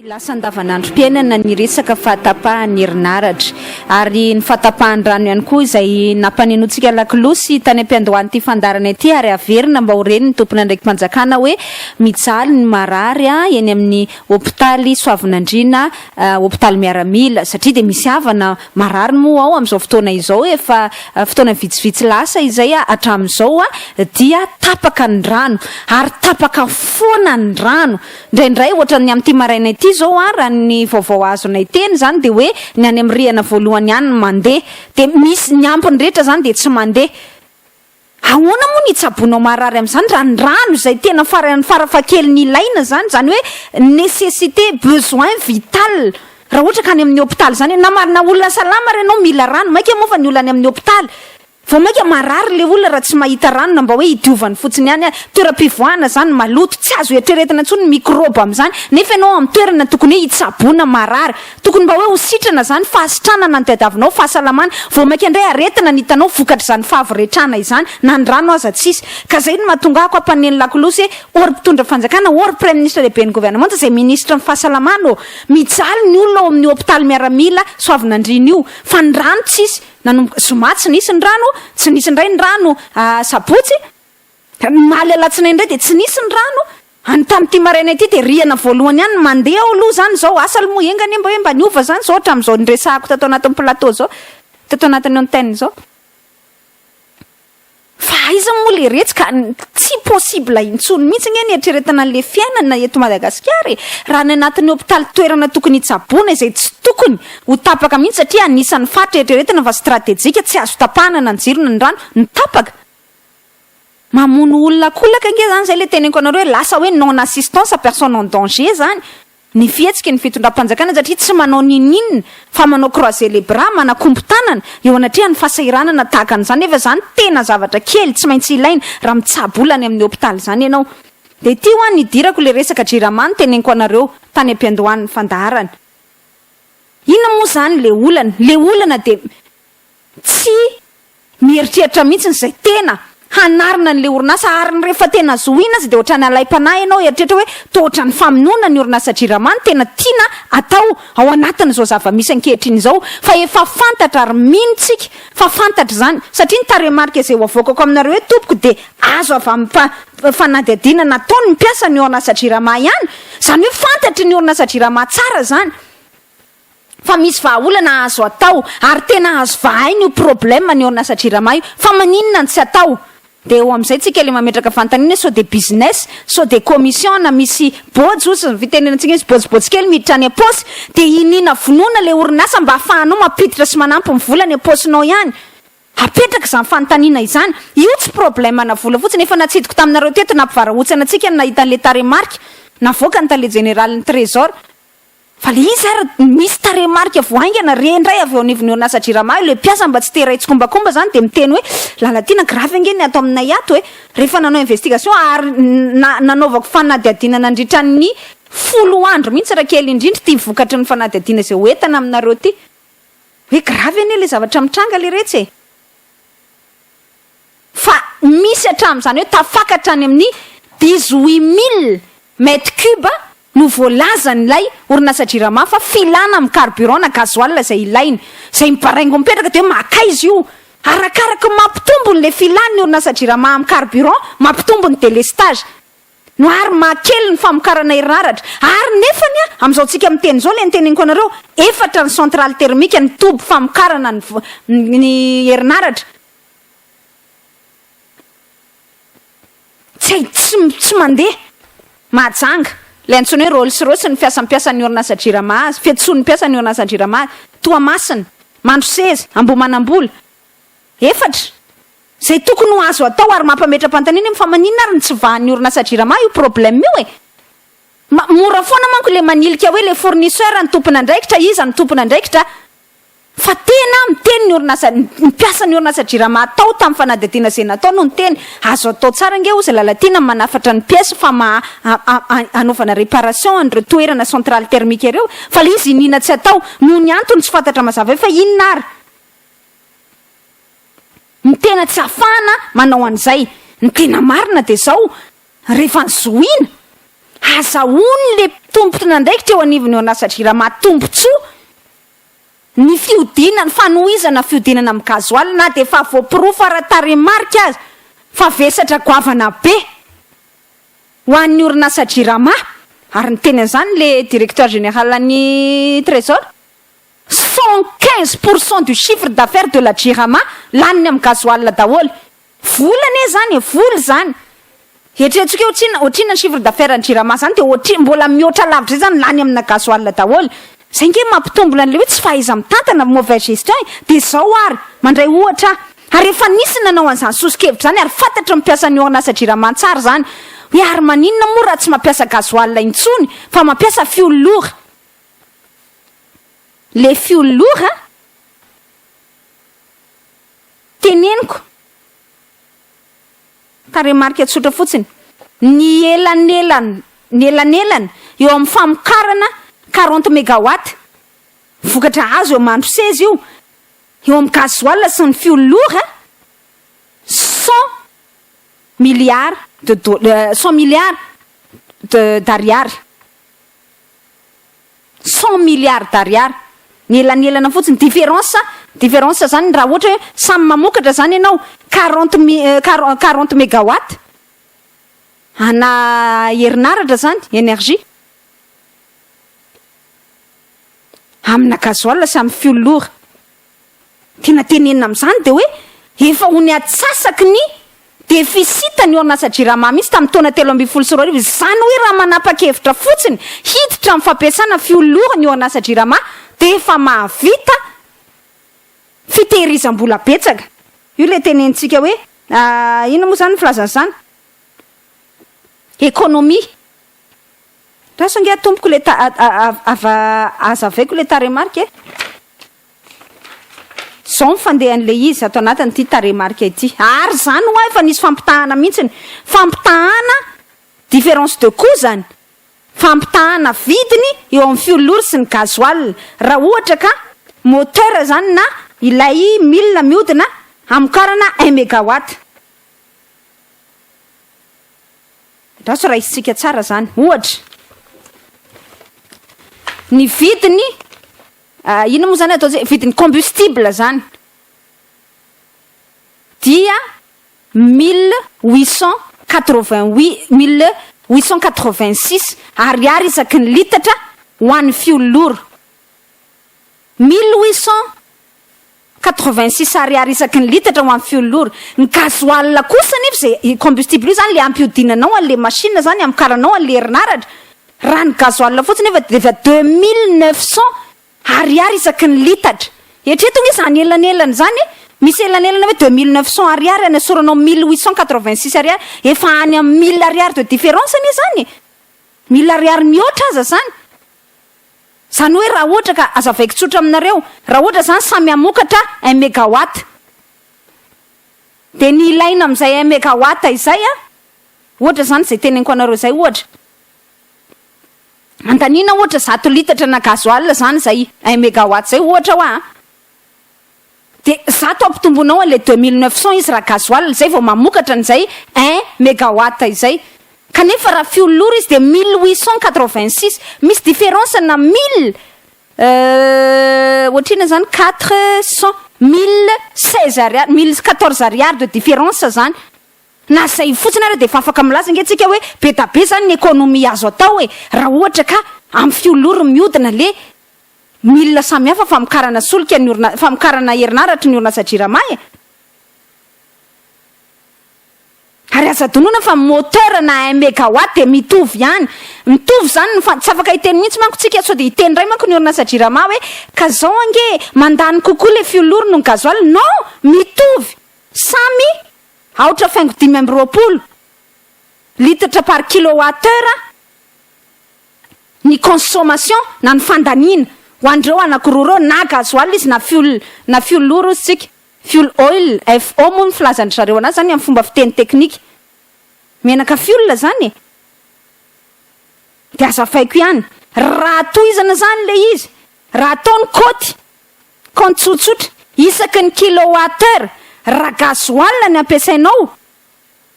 Lasa andavanandrom-piainana ny resaka fahatapahan'ny herinaratra ary ny fahatapahan'ny rano ihany koa izay nampanenoantsika lakolosy tany am-piandohan'ity fandaharana ity ary averina mba ho ren'ny tompon'andraiki-panjakana hoe mijaly ny marary eny amin'ny hopitaly Soavinandriana hopitaly miaramila satria dia misy havana marary moa ao amin'izao fotoana izao efa fotoana vitsivitsy lasa izay hatramin'izao dia tapaka ny rano ary tapaka foana ny rano. Indraindray, ohatran'ny amin'ity maraina ity izao an, raha ny vaovao azonay teny izany dia hoe ny any amin'ny rihana voalohany ihany no mandeha. Dia misy, ny ampiny rehetra izany dia tsy mandeha. Ahoana moa ny hitsaboanao marary amin'izany raha ny rano izay tena farany farafahakeliny ilaina izany, izany hoe nécessité, besoin vital. Raha ohatra ka any amin'ny hopitaly izany, na na olona salama ary ianao mila rano, mainka moa fa ny olona any amin'ny hopitaly. Vao mainka marary le olona raha tsy mahita rano na mba hoe hidiovany fotsiny ihany ary. Toeram-pivoahana zany maloto, tsy azo eritreretina intsony ny mikrôba amin'izany, nefa ianao amin'ny toerana tokony hoe hitsaboana marary. Tokony mba hoe ho sitrana zany, fahasitranana no tadiavinao, fahasalamana. Vao mainka indray aretina no hitanao vokatr'izany fahavoretrana izany, na ny rano aza tsisy. Ka zay no mahatonga ahako hampaneno lakolosy hoe, ô ry mpitondra fanjakana, ô ry praiminisitra lehiben'ny governemanta izay minisitry ny fahasalamana ô! Mijaly ny olona ao amin'ny hopitaly miaramila Soavinandriana io, fa ny rano tsisy. Nanomboka zoma tsy nisy ny rano, tsy nisy indray ny rano sabotsy, omaly alatsinainy indray dia tsy nisy ny rano, any tamin'ity maraina ity dia rihana voalohany ihany ny mandeha ao aloha izany izao, asa aloha moa enga anie mba hoe mba niova izany izao hatramin'izao niresahako tato anatin'ny plateau izao, tato anatin'ny antenne izao. Fa aiza moa le retsy ka tsy possible intsony mihitsy nge ny eritreretana anle fiainana eto Madagasikara e! Raha any anatin'ny hopitaly toerana tokony hitsaboana izay tsy tokony ho tapaka mihitsy satria anisan'ny faritra eritreretina fa stratejika tsy azo tapahana na ny jiro na ny rano no tapaka. Mamono olona ankolaka nge zany zay le teneniko anareo hoe lasa hoe non assistance à personne en danger zany. Ny fihetsiky ny fitondram-panjakana satria tsy manao n'inon'inona fa manao croiser les bras, manakombo tanana, eo anatrehan'ny fahasahiranana tahaka an'izany nefa izany tena zavatra kely tsy maintsy ilaina raha mitsabo olona any amin'ny hopitaly izany ianao. Dia ity hoa nidirako ilay resaka jirama noteneniko anareo tany am-piandohan'ny fandaharana. Inona moa izany ilay olana? Ilay olana dia tsy. Mieritreritra mihitsy izay tena hanarina an'ilay orinasa ary ny rehefa tena zohiana aza dia ohatran'ny alaim-panahy ianao hieritreritra hoe toa ohatran'ny famonoana ny orinasa Jirama no tena tiana atao ao anatin'izao zava-misy ankehitriny izao fa efa fantatra ary mino tsika fa fantatra izany satria ny tarehimarika izay ho avoakako aminareo eto tompoko dia azo avy amin'ny fanadihadiana nataon'ny mpiasan'ny orinasa Jirama ihany izany hoe fantatry ny orinasa Jirama tsara izany fa misy vahaolana azo atao ary tena azo vahaina io problème ny orinasa jirama io fa maninona no tsy atao? Dia eo amin'izay tsika le mametraka fanontaniana hoe sao dia business, sao dia commission na misy bôjy ozy ny fitenenantsika misy bôjibôjy kely miditra any am-paosy dia iniana vonoina le orinasa mba afahanao mampiditra sy manampy ny vola any am-paosinao ihany. Apetraka izany fanontaniana izany. Io tsy problème ana vola fotsiny, efa natsidiko taminareo teto nampivarahontsana antsika ny nahita an'le tarehimarika navoakan'ny tale jeneralin'ny trésor. Fa le izy ary misy tarehimarika vao haingana re indray avy eo anivon'ny orinasa Jirama io, le mpiasa mba tsy te hiray tsikombakomba zany dia miteny hoe Lalatiana grave ange ny ato aminay ato e! Rehefa nanao investigation ary na nanaovako fanadihadiana nandritra ny 10 andro mihitsy raha kely indrindra ity vokatry ny fanadihadiana izay ho entana aminareo ity hoe grave anie le zavatra mitranga le retsy e! Fa misy hatramin'izany hoe tafakatra any amin'ny 18 mille mètres cubes no voalazan'ilay orinasa Jirama fa filana amin'ny carburant na gasoil izay ilaina. Izay mibaraingo mipetraka dia hoe makaiza io? Arakaraky ny mampitombo ny le filan'ny orinasa Jirama amin'ny carburant, mampitombo ny délestage. No ary mahakely ny famokarana herinaratra. Ary nefany a, amin'izao tsika miteny izao le niteneniko anareo, efatra ny centrale thermique, ny toby famokarana ny ny herinaratra. Tsy hay, tsy, tsy mandeha. Mahajanga. Ilay antsoina hoe Rolls Royce ny fiasampiasan'ny orinasa Jirama azy, fiantsoan'ny mpiasan'ny orinasa Jirama azy. Toamasina, Mandroseza, Ambohimanambola. Efatra. Izay tokony ho azo atao ary mampametra-panontaniana hoe fa maninona ary no tsy vahan'ny orinasa Jirama io problème io e? Ma, mora foana manko ilay manilika hoe ilay fournisseur no tompon'andraikitra, iza no tompon'andraikitra? Fa tena miteny ny orinasa, ny mpiasan'ny orinasa Jirama tao tamin'ny fanadihadiana izay natao no niteny, azo atao tsara ange hozy Lalatiana ny manafatra ny pièces fa ma hanaovana réparation an'ireo toerana centrale thermique ireo fa ilay izy iniana tsy atao noho ny antony tsy fantatra mazava hoe fa inona ary ny tena tsy ahafahana manao an'izay. Ny tena marina dia izao, rehefa ny zohiana, azahoany le. tompon'andraikitra eo anivon'ny orinasa Jirama tombontsoa ny fihodinana, ny fanohizana fihodinana amin'ny gasoil na dia efa voaporofo ara-tarehimarika aza fa vesatra goavana be ho an'ny orinasa Jirama ary niteny an'izany le directeur général ny Trésor, 115 pour cent du chiffre d'affaires de la Jirama laniny amin'ny gasoil daholo. Vola anie zany e, vola zany. Eritreretintsika hoe ohatrinona ohatrinona ny chiffre d'affaires ny Jirama zany, dia ohatri mbola mihoatra lavitra izay zany lany amina gasoil daholo. Zay nge mampitombona an'ilay hoe tsy fahaiza-mitantana, mauvaise gestion e. Dia zao ary, mandray ohatra aho, ary efa nisy nanao an'izany soso-kevitra izany ary fantatry ny mpiasan'ny orinasa Jirama tsara izany, hoe ary maninona moa raha tsy mampiasa gasoil intsony fa mampiasa fioul lourd. Le fioul lourd a, teneniko, tarehimarika tsotra fotsiny, ny elanelana ny elanelana eo amin'ny famokarana 40 mégawatt vokatra azo eo Mandroseza io, eo amin'ny gasoil sy ny fioul lourd a, 100 milliards de do 100 milliards de d'ariary, 100 milliards d'ariary ny elanelana fotsiny, différence zany. Raha ohatra hoe samy mamokatra zany ianao quarante mi 40 mégawatt ana herinaratra zany, énergie amina gasoil sy amin'ny fioul lourd, tena tenenina am'izany de hoe efa ho ny atsasaky ny déficit ny orinasa Jirama mihitsy tamin'ny taona 2013 zany. Hoe raha manapa-kevitra fotsiny hiditra amin'ny fampiasana fioul lourd ny orinasa Jirama, de efa mahavita fitehirizam-bola betsaka. Io le tenenitsika hoe ino moa zany ny filazana zany, économie. Raso ange atomboko le ta ava azavaiko le tarehimarika e. Zao ny fandehan'le izy ato anatin'ity tarehimarika ity, ary zany hoa efa nisy fampitahana mihitsiny, fampitahana différence de coût zany, fampitahana vidiny eo amin'ny fioul lourd sy ny gasoil, raha ohatra ka moteur zany na ilay milina miodina hamokarana 1 mégawatt. Raso raha isika tsara zany, ohatra ny vidiny ino moa zany atao zay, vidiny combustible zany dia 1888, 1886 ariary isaky ny litatra ho an'ny fioul lourd, 1886 ariary isaky ny litatra ho an'ny fioul lourd. Ny gasoil kosa nefa, zay combustible io zany le ampiodinanao an'le machine zany amokaranao an'le herinaratra, raha ny gasoil fotsiny efa de efa 2900 ariary isaky ny litatra. Eritrereto nge zany elanelana zany e, misy elanelana hoe 2900 ariary anasoranao 1886 ariary, efa any amin'ny 1000 ariary de différence anie zany e, 1000 ariary mihoatra aza zany. Zany hoe raha ohatra ka azavaiko tsotra aminareo, raha ohatra zany samy hamokatra 1 mégawatt, de ny ilaina amin'izay 1 mégawatt izay a, ohatra zany zay teneniko anareo zay, ohatra andanina ohatra 100 litatra na gasoil zany zay 1 mégawatt zay ohatra hoa, de 100 ampitombonao an'le 2900 izy raha gasoil zay vao mamokatra an'izay 1 mégawatt izay, kanefa raha fioul lourd izy de 1886. Misy différence na mille ohatrina zany, 400, 1016 ariary, 1014 ariary de différence zany. Na zay fotsiny ary de efa afaka milaza nge tsika hoe be da be zany ny économie azo atao e, raha ohatra ka amin'ny fioul lourd miodina le milina samy hafa famokarana solika ny orina, famokarana herinaratra ny orinasa Jirama e. Ary aza adinoina fa moteur na 1 mégawatt de mitovy ihany, mitovy zany ny fa tsy afaka hiteny mihitsy manko tsika, sao de hiteny ray manko ny orinasa Jirama hoe ka zao ange mandany kokoa le fioul lourd no ny gasoil. Non, mitovy, samy 4,25 litatra par kilowatt heure ny consommation na ny fandaniana ho andreo anankiroa reo, na gasoil izy na fuel lourd izy tsika. Fuel oil, FO moa ny filazan-dry zareo anazy zany amin'ny fomba fiteny teknika, menaka fuel zany e. De azavaiko ihany raha tohizana zany le izy, raha atao ny kaoty compte tsotsotra isaky ny kilowatt heure raha gasoil ny ampiasainao,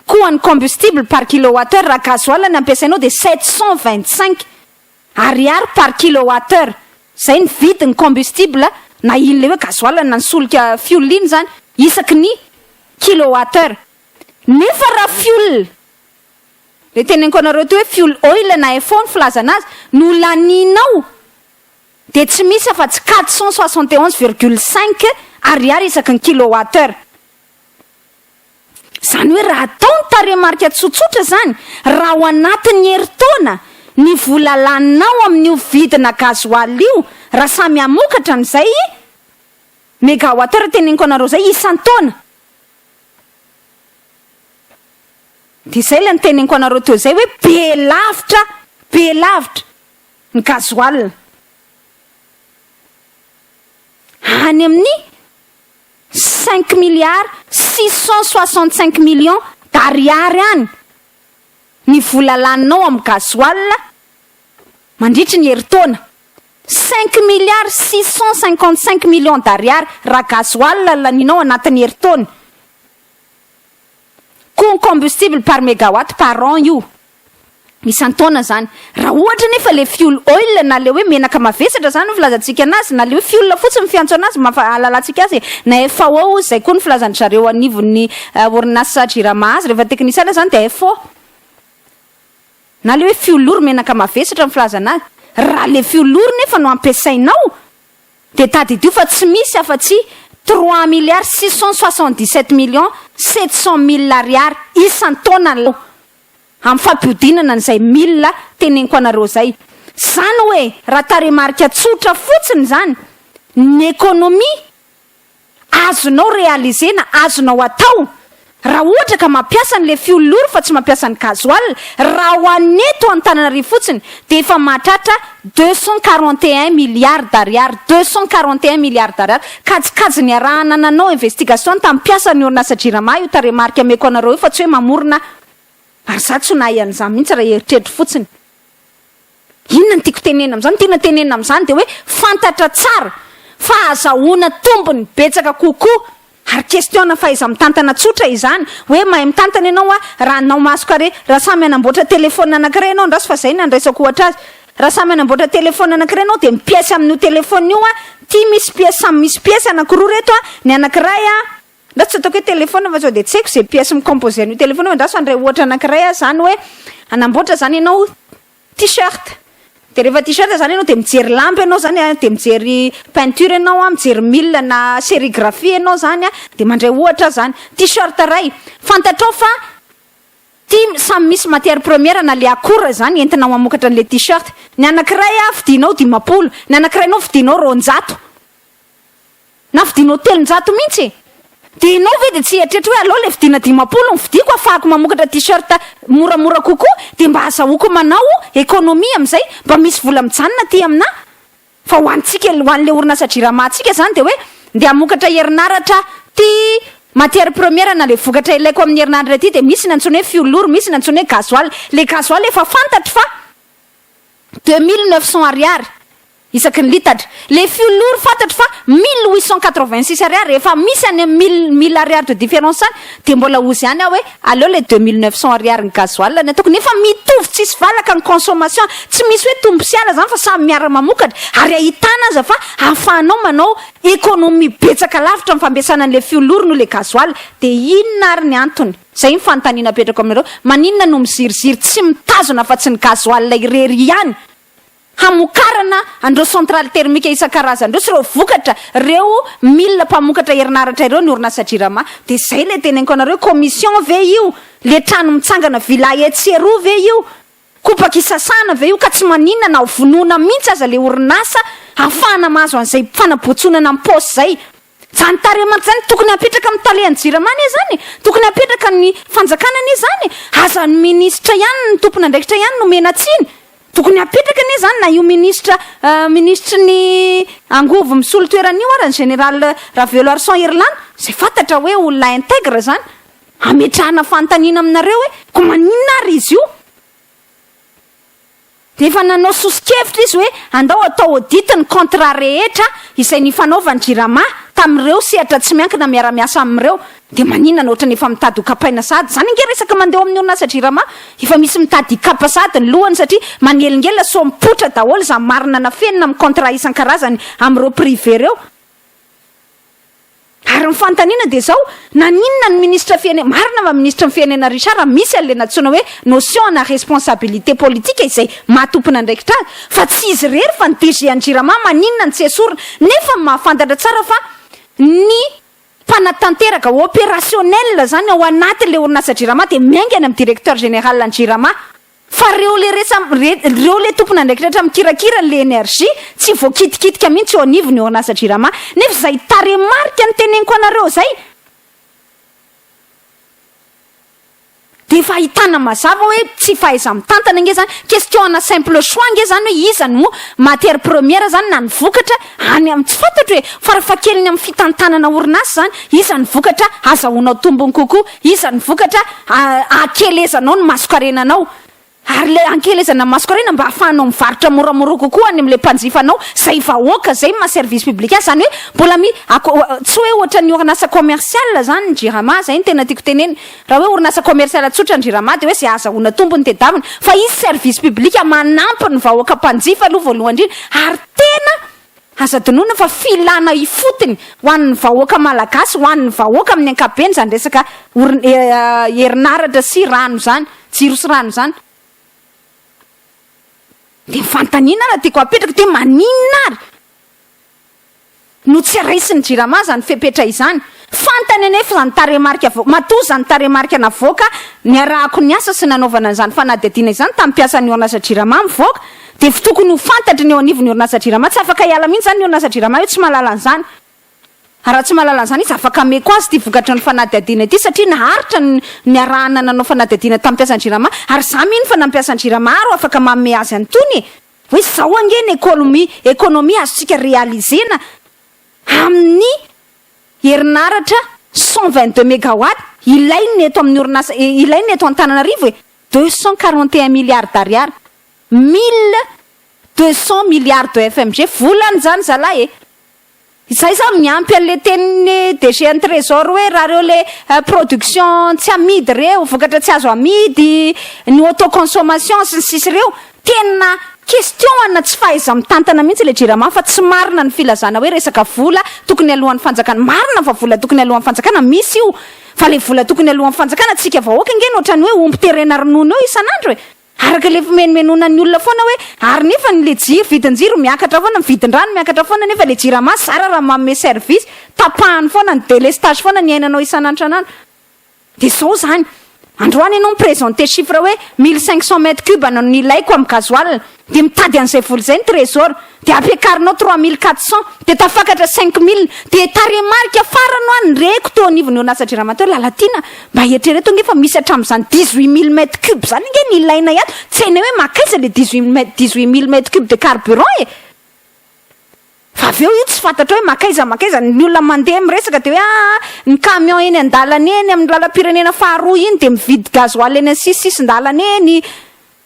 koa ny combustible par kilowatt heure raha gasoil ny ampiasainao de 725. ariary par kilowatt heure. Izay ny vidin'ny combustible na iny ilay hoe gasoil na ny solika fioul iny izany isaky ny kilowatt heure. Nefa raha fioul, ilay teneniko anareo teo hoe fioul oil na FO ny filazana azy, no lanianao dia tsy misy afa-tsy 471,5 ariary isaky ny kilowatt heure. Izany hoe raha atao ny tarehimarika tsotsotra izany, raha ao anatin'ny herintaona ny vola laninao amin'io vidina gasoil io, raha samy hamokatra an'izay megawatt heure teneniko anareo izay isan-taona, dia izay ilay noteneniko anareo teo izay hoe be lavitra, be lavitra ny gasoil any amin'ny 5 milliards 665 millions d'ariary any ny vola laninao amin'ny gasoil mandritry ny herintaona. 5 milliards 655 millions d'ariary raha gasoil laninao anatin'ny herintaona. Coût combustible par mégawatt par an io, isan-taona zany. Raha ohatra nefa le fuel oil na le hoe menaka mavesatra zany no filazantsika anazy, na le hoe fuel fotsiny ny fiantso anazy mafa ahalalantsika azy, na FO zay koa ny filazan-dry zareo anivon'ny orinasa Jirama azy rehefa teknisiana zany, de FO na le hoe fioul lourd, menaka mavesatra ny filazana azy. Raha le fioul lourd nefa no ampiasainao, de tadidio fa tsy misy afa-tsy 3 milliards 677 millions 700 mille ariary isan-taona amin'ny fampiodinana an'izay milina teneniko anareo zay. Zany hoe raha tarehimarika tsotra fotsiny zany, ny économie azonao réalisena, azonao atao raha ohatra ka mampiasa an'le fioul lourd fa tsy mampiasa ny gasoil, raha ho aneto Antananarivo fotsiny, de efa mahatratra 241 milliards d'ariary, 241 milliards d'ariary. Kajikajy ny arahana nanao investigation tamin'ny mpiasa ny orinasa Jirama io tarehimarika ameko anareo io, fa tsy hoe mamorona, ary za tsy ho nahay an'izany mihitsy raha eritreritro fotsiny. Inona ny tiako tenena am'izany? Tiana tenena am'izany de hoe fantatra tsara fa azahoana tombony betsaka kokoa, ary question na fahaiza mitantana tsotra izany, hoe mahay mitantana ianao a. Raha anao maso kare, raha samy anamboatra telefona anankiray ianao, ndraso fa zay ny andraisako ohatra azy, raha samy anamboatra telefona anankiray ianao, de mipièce amin'io telefona io a, ty misy pièce, samy misy pièce anankiroa reto a, ny anankiray a, ndraso tsy ataoko hoe telefona fa sao de tsy haiko zay pièce micomposé an'io telefona io, ndraso andray ohatra anankiray a. Zany hoe anamboatra zany ianao t-shirt, de rehefa t-shirt zany ianao, de mijery lamba ianao zany a, de mijery peinture ianao a, mijery milina na sérigraphie ianao zany a, de mandray ohatra zany t-shirt ray, fantatrao fa ty samy misy matière première na le akora zany entinao mamokatra an'le t-shirt. Ny anankiray a vidinao 50, ny anankiray nao vidinao 200 na vidinao 300 mihitsy. De ianao ve de tsy eritreritra hoe aleo le vidina 50 ny vidiko, ahafahako mamokatra t-shirt moramora kokoa, de mba azahoako manao économie am'izay, mba misy vola mijanona aty amina? Fa ho antsika, ho an'le orinasa Jirama-tsika zany, de hoe nde hamokatra herinaratra ty, matière première na le vokatra ilaiko amin'ny herinaratra ty, de misy ny antsoina hoe fioul lourd, misy ny antsoina hoe gasoil. Le gasoil efa fantatry fa 2900 ariary isaky ny litatra, le fioul lourd fantatry fa 1886 ariary. Rehefa misy any amy 1000 ariary de différence any, de mbola ozy ihany aho hoe aleo le 2900 ariary ny gasoil ny ataoko, nefa mitovy tsisy valaka ny consommation, tsy misy hoe tombo sy ala zany fa samy miara-mamokatra, ary ahitana aza fa ahafahanao manao économie betsaka lavitra ny fampiasana an'le fioul lourd no le gasoil. De inona ary ny antony zay? Ny fanontaniana apetrako aminareo: maninona no miziriziry tsy mitazona fa tsy ny gasoil irery ihany hamokarana andreo centrale thermique isan-karazandreo sy reo vokatra reo milina mpamokatra herinaratra ireo ny orinasa Jirama? De zay le teneniko anareo: commission ve io le trano mitsangana villa etsy eroa ve io, kopaky isasana ve io, ka tsy maninona na vonoana mihitsy aza le orinasa ahafahana mahazo an'izay fanabotsonana am-paosy zay? Zany tarehimarika zany tokony apetraka amin'ny talehan'ny Jirama anie zany, tokony apetraka ny fanjakana anie zany. Aza ny ministra ihany, ny tompona andraikitra ihany no mena tsiny. Tokony apetraka anie zany na io ministra ministry ny angovo misolo toerana io ara, ny général Raveloarison Herlana zay fantatra hoe olona intègre zany, ametrahana fanontaniana aminareo hoe ko maninona ary izy io? De efa nanao soso-kevitra izy hoe andao atao audit ny contrat rehetra izay ny fanaovany Jirama. tamin'ireo sehatra tsy miankina miara-miasa amin'ireo. Dia maninona no ohatran'ny efa mitady ho kapaina sahady? Izany ange resaka mandeha ao amin'ny orinasa Jirama, efa misy mitady hikapa sahady ny lohany satria manelingelina sao mipoitra daholo izany marina nafenina amin'ny contrat isan-karazany amin'ireo privé ireo. Ary ny fanontaniana dia izao, naninona ny minisitra fiainena, marina fa minisitry ny fiainena Richard misy an'ilay nantsoina hoe notion ana responsabilité politique izay maha tompon'andraikitra azy, fa tsy izy irery fa ny DG an'ny Jirama maninona no tsy esorina, nefa mahafantatra tsara fa ny mpanatanteraka, opérationnel, izany ao anatin'ilay orinasa Jirama dia miainga any amin'ny directeur général an'ny Jirama. Fa reo le resa reo le tompon'andraikitra rehetra mikirakira le energie tsy voakitikitika mihitsy eo anivon'ny orinasa Jirama nefa izay tarehimarika noteneniko anareo izay dia efa ahitana mazava hoe tsy fahaiza-mitantana ange zany, question ana simple choix ange zany hoe iza no matière première zany na ny vokatra any amin'ny tsy fantatro e, farafahakeliny amin'ny fitantanana orinasa zany, iza ny vokatra azahoanao tombony kokoa, iza ny vokatra ahakelezanao ny mason-karenanao, ary ilay ankelezana ny mason-karena mba ahafahanao mivarotra moramora kokoa any amin'ilay mpanjifanao, izay vahoaka, izay maha service public azy, izany hoe mbola mi, tsy hoe ohatran'ny orinasa commercial izany ny Jirama, izay no tena tiako tenenina, raha hoe orinasa commercial tsotra ny Jirama dia hoe izay ahazahoana tombony tedavina, fa izy service public manampy ny vahoaka mpanjifa aloha voalohany indrindra, ary tena Aza adinoina fa filana ifotony ho an'ny vahoaka malagasy, ho an'ny vahoaka amin'ny ankapobeny izany resaka herinaratra sy rano izany, jiro sy rano izany. Dia ny fanontaniana ary tiako apetraka dia maninona ary no tsy raisin'ny Jirama izany fepetra izany? Fantany anefa izany tarehimarika vo, matoa izany tarehimarika navoaka niarahako niasa sy nanaovana an'izany fanadihadiana izany tamin'ny mpiasan'ny orinasa Jirama mivoaka dia efa tokony ho fantatry ny eo anivon'ny orinasa Jirama, tsy afaka hiala mihitsy izany ny orinasa Jirama hoe tsy mahalala an'izany. Ary raha tsy mahalala an'izany izy afaka ameko azy ity vokatry ny fanadihadiana ity satria naharitra ny niarahana nanao fanadihadiana tamin'ny mpiasan'ny Jirama ary za mino fa na ny mpiasan'ny Jirama ary afaka manome azy an'itony e! Hoe zao ange ny économie, économie azontsika réaliser-na amin'ny herinaratra 122 mégawatt ilain'ny eto amin'ny orinasa, ilain'ny eto Antananarivo e! 241 milliards d'ariary. 1200 milliards de FMG, volana izany zalahy e! Izay zany miampy an'le tenin'ny DG an'ny Trésor hoe raha reo le production tsy amidy reo, vokatra tsy azo amidy, ny auto-consommation sy ny sisa reo, tena question ana tsy fahaiza-mitantana mihitsy le Jirama fa tsy marina ny filazana hoe resaka vola tokony aloan'ny fanjakana, marina fa vola tokony aloan'ny fanjakana misy io, fa le vola tokony aloan'ny fanjakana tsika vahoaka ange no ohatran'ny hoe omby terena ronono eo isan'andro e! Araka ilay fimenomenona ny olona foana hoe ary nefa ny le jiro, vidin-jiro miakatra foana, ny vidin-drano miakatra foana nefa le jirama zara raha manome service, tapahany foana, ny délestage foana ny iainanao isan'andro isan'andro. Dia izao izany, androany ianao mi-presenter chiffre hoe 1500 mètres cubes no nilaiko amin'ny gasoil, dia mitady an'izay vola izay ny trésor, Dia ampiakarinao 3400, dia tafakatra 5000, dia tarehimarika farany hoa ny reko teo anivon'ny orinasa Jirama teo, Lalatiana, mba eritrereto ange fa misy hatramin'izany 18000 mètres cubes izany ange ny ilainay ato, tsy hainay hoe mankaiza ilay 18000 mètres cubes de carburant e! Fa avy eo io tsy fantatrao hoe mankaiza mankaiza, ny olona mandeha miresaka dia hoe aa ny camion eny an-dalana eny amin'ny lalam-pirenena faharoa iny dia mividy gasoil eny amin'ny sisisisin-dalana eny,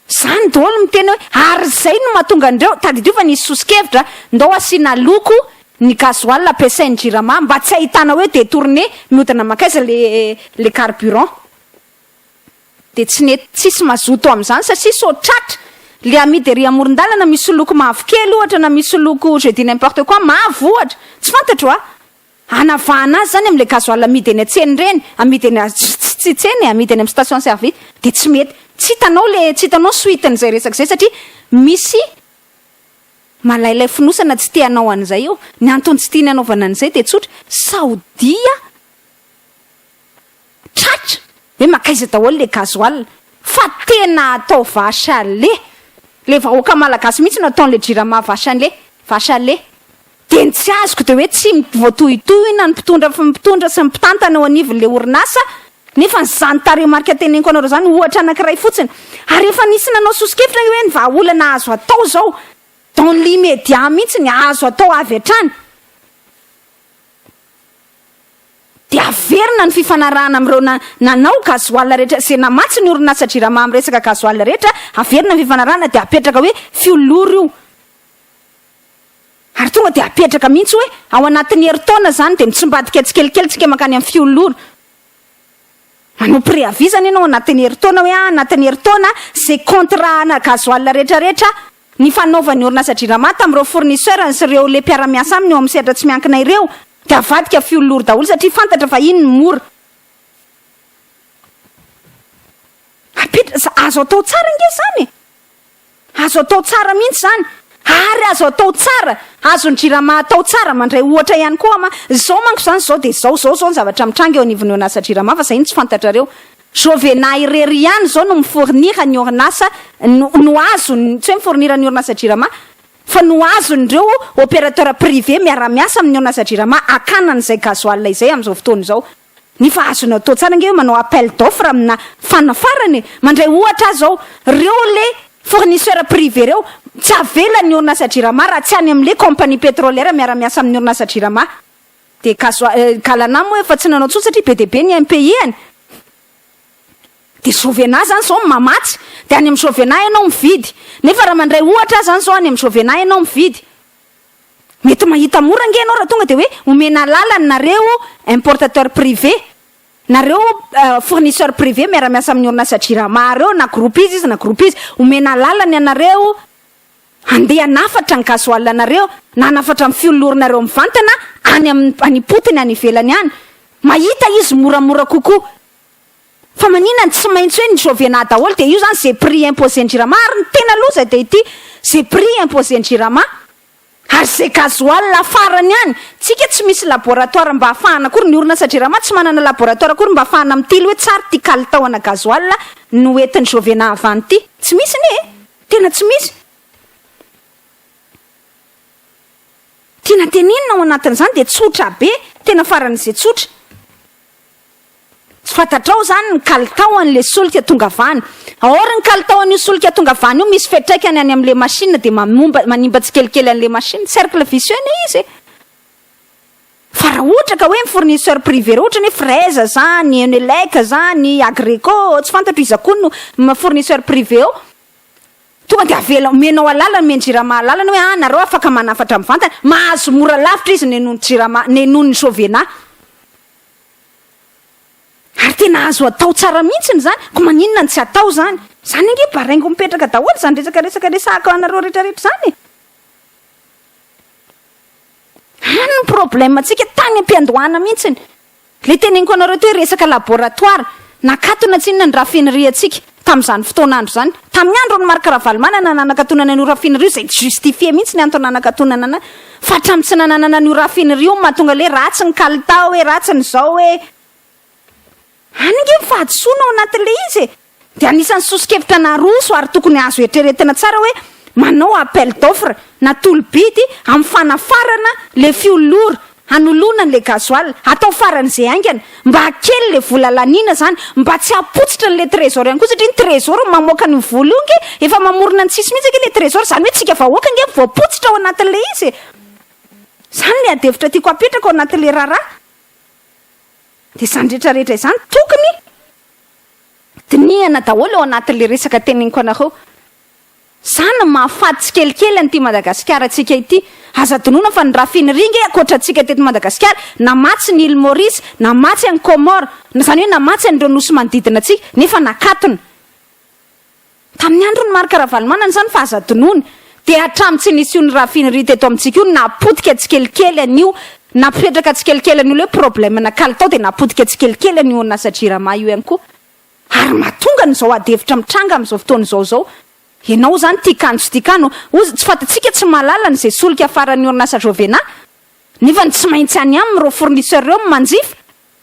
Zany daholo miteny hoe ary zay no mahatonga an'ireo, tadidio fa nisy soso-kevitra, ndao asiana loko ny gasoil ampiasain'ny jirama mba tsy ahitana hoe detourné mihodina mankaiza le le carburant. Dia tsy nety tsisy mazoto amin'izany satria sao tratra le amidy ery amoron-dalana misy loko mavokely ohatra na misy loko je dis n'importe quoi mavo ohatra, tsy fantatro a! Hanavahana azy zany amin'ilay gasoil amidy eny an-tsena ireny, amidy eny tsy tsena e, amidy eny amin'ny station service, dia tsy mety. Tsy hitanao le, tsy hitanao suite-n'izay resaka izay satria misy malailay fonosana tsy te hanao an'izay eo. Ny antony tsy tiany hanaovana an'izay dia tsotra, sao dia tratra hoe mankaiza daholo le gasoil, fa tena atao vache à lait, le vahoaka malagasy mihitsy no ataon'le jirama vache à lait, vache à lait. Dia ny tsy azoko dia hoe tsy voatohintohina ny mpitondra mpitondra sy ny mpitantana eo anivon'ilay orinasa nefa izany tarehimarika teneniko anareo izany ohatra anankiray fotsiny. Ary efa nisy nanao soso-kevitra hoe ny vahaolana azo atao izao dans l'immédiat mihitsy ny azo atao avy hatrany dia averina ny fifanarahana amin'ireo nanao gasoil rehetra izay namatsy ny orinasa Jirama amin'ny resaka gasoil rehetra, averina ny fifanarahana dia apetraka hoe fiolory io. Ary tonga dia apetraka mihitsy hoe ao anatin'ny herintaona izany dia mitsimbadika tsikelikely tsika mankany amin'ny fiololona. Manao préavis zany ianao anatin'ny herintaona hoe ah anatin'ny herintaona izay contrat ana gasoil rehetrarehetra nifanaovan'ny orinasa Jirama tamin'ireo fournisseur-ny sy ireo le mpiara-miasa aminy eo amin'ny sehatra tsy miankina ireo dia avadika fiololoro daholo satria fantatra fa iny no mora. Apetra, azo atao tsara ange izany e! Azo atao tsara mihitsy izany, ary azo atao tsara, azon'ny Jirama atao tsara, mandray ohatra ihany koa ama, izao manko izany izao dia izao, izao izao ny zavatra mitranga eo anivon'ny orinasa Jirama fa izay no tsy fantatrareo. Jovena irery ihany izao no mi-fournir ny orinasa, no no azony, tsy hoe mi-fournir ny orinasa Jirama, fa no azon'ireo opérateur privé miara-miasa amin'ny orinasa Jirama hakana an'izay gasoil izay amin'izao fotoana izao. Nefa azonao atao tsara ange hoe manao appel d'offre amina fanafarana e! Mandray ohatra aho zao, reo le fournisseur privé reo, tsy avela ny orinasa jirama raha tsy any amle compagnie pétrolière miara miasa amin'ny orinasa jirama. De gasoil, galana moa efa tsy nanao tsony satria be dia be ny impayé-ny. De Jovena zany zao mamatsy, de any amin'ny Jovena ianao mividy. Nefa raha mandray ohatra aho zany zao any amin'ny Jovena ianao mividy. Mety mahita mora ange ianao raha tonga dia hoe omena alalana nareo importateur privé, nareo fournisseur privé miara-miasa amin'ny orinasa Jirama reo na groupe iza izy na groupe iza, omena alalana ianareo handeha hanafatra ny gasoil anareo na hanafatra ny fioloronareo mivantana any amin'ny any ipotony any ivelany any. Mahita izy moramora kokoa. Fa maninona no tsy maintsy hoe ny Jovena daholo dia io zany ze prix imposé-n'ny Jirama ary ny tena loza dia ity ze prix imposé-n'ny Jirama ary ze gasoil farany any tsika tsy misy laboratoire mba ahafahana akory ny orinasa Jirama tsy manana laboratoire akory mba ahafahana mitily hoe tsara ity kalitaona gasoil no entin'ny Jovena avy any ity tsy misy anie e tena tsy misy tiana tenenina ao anatin'izany dia tsotra be tena faran'izay tsotra Tsy fantatrao izany ny kalitaon'ilay solika tonga avy any. Or ny kalitaon'io solika tonga avy any io misy fiantraikany any amin'ilay machine dia manomba manimba tsikelikely an'ilay machine. Cercle vicieux anie izy e! Fa raha ohatra ka hoe ny fournisseur privé ireo ohatra ny hoe Fraise zany, Enelec zany, Agreco, tsy fantatro iza koa no fournisseur privé eo, tonga dia avela omenao alalana, omen'ny Jirama alalana hoe ah nareo afaka manafatra mivantana, mahazo mora lavitra izy nenoan'ny Jirama, nenoan'ny Jovena. Ary tena azo atao tsara mihitsiny izany, ko maninona no tsy atao izany? Izany ange baraingo mipetraka daholo izany resaka resaka resahako anareo rehetra rehetra izany e! Any ny problème tsika tany am-piandohana mihitsiny. Le teneniko anareo teo hoe resaka laboratoire, nakatona tsinona ny raffinerie antsika tamin'izany fotoan'andro izany. Tamin'ny andron'i Marc Ravalomanana nanakatonana an'io raffinerie io izay tsy justifié mihitsy ny antony nanakatonana anazy. Fa hatramin'ny tsy nananana an'io raffinerie io no mahatonga le ratsy ny kalitao e, ratsy ny zao e. Any ange ny fahadisoana ao anatin'ilay izy e! Dia anisan'ny soso-kevitra naroso ary tokony azo eritreretina tsara hoe manao appel d'offre na tolo-bidy amin'ny fanafarana le fiolora hanoloana an'ilay gasoil, atao faran'izay haingana mba hakely le vola laniana zany, mba tsy hapotsitra an'ilay trésor ihany koa satria ny trésor no mamoaka an'io vola io ange, efa mamorona ny tsisy mihitsy ange ilay trésor, zany hoe tsika vahoaka ange no voapotsitra ao anatin'ilay izy e! Zany le adihevitra tiako apetraka ao anatin'ilay raharaha. Dia izany rehetra rehetra izany tokony dinihana daholo ao anatin'ilay resaka teneniko anareo. Izany no mahafaty tsikelikely an'ity Madagasikara-ntsika ity. Aza adinoina fa ny raffinerie nge ankoatra antsika teto Madagasikara, namatsy ny île Maurice, namatsy an'i Comores, izany hoe namatsy an'ireo nosy manodidina antsika, nefa nakatona. Tamin'ny andron'i Marc Ravalomanana izany fa aza adinoina, dia hatramin'ny tsy nisian'ny raffinerie teto amintsika io, napotika tsikelikely an'io, napetraka tsikelikely an'io ilay hoe problème-na kalitao dia napotika tsikelikely an'io orinasa Jirama io ihany koa. Ary mahatonga an'izao adihevitra mitranga amin'izao fotoana izao izao. Ianao izany tia kano tsy tia kano, hozy tsy fantatsika tsy mahalala an'izay solika afaran'ny orinasa Jovena, nefa ny tsy maintsy any aminy ireo fournisseur ireo no manjifa.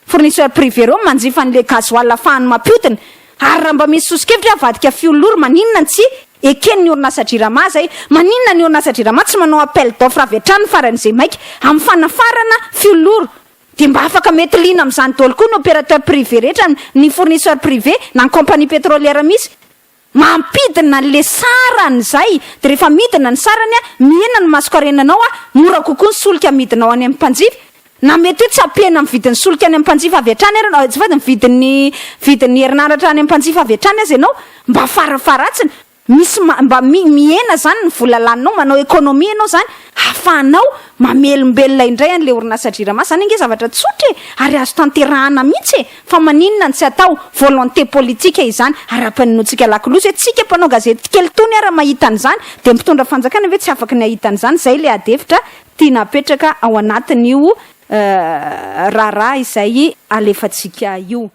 Fournisseur privé ireo manjifa an'le gasoil afahany mampiodina ary raha mba misy sosokevitra hoe avadika fioul lourd maninona no tsy eken'ny orinasa jirama zay? Maninona ny orinasa jirama tsy manao appel d'offre avy hatrany faran'izay maika amin'ny fanafarana fioul lourd dia mba afaka mety liana amin'izany daholo koa ny opérateur privé rehetra ny fournisseur privé na ny compagnie pétrolière misy Mampidina an'le sarany zay, de rehefa midina ny sarany a, mihena ny masokarenanao a, mora kokoa ny solika amidinao any amin'ny mpanjifa, na mety hoe tsy hampihena ny vidin'ny solika any amin'ny mpanjifa avy hatrany ary ianao, azafady, ny vidin'ny vidin'ny herinaratra any amin'ny mpanjifa avy hatrany aza ianao, mba farafaharatsiny. Misy mba mihena zany ny vola laninao, manao économie ianao zany ahafahanao mamelombelona indray an'le orinasa Jirama, zany ange zavatra tsotra e, ary azo tanterahana mihitsy e, fa maninona no tsy atao, volonté politique izany, ary ampanenoantsika lakolosy hoe tsika mpanao gazety kely tony ara mahita an'izany, dia mpitondra fanjakana ve tsy afaky ny hahita an'izany, zay le ady hevitra tiana apetraka ao anatin'io raharaha izay alefantsika io.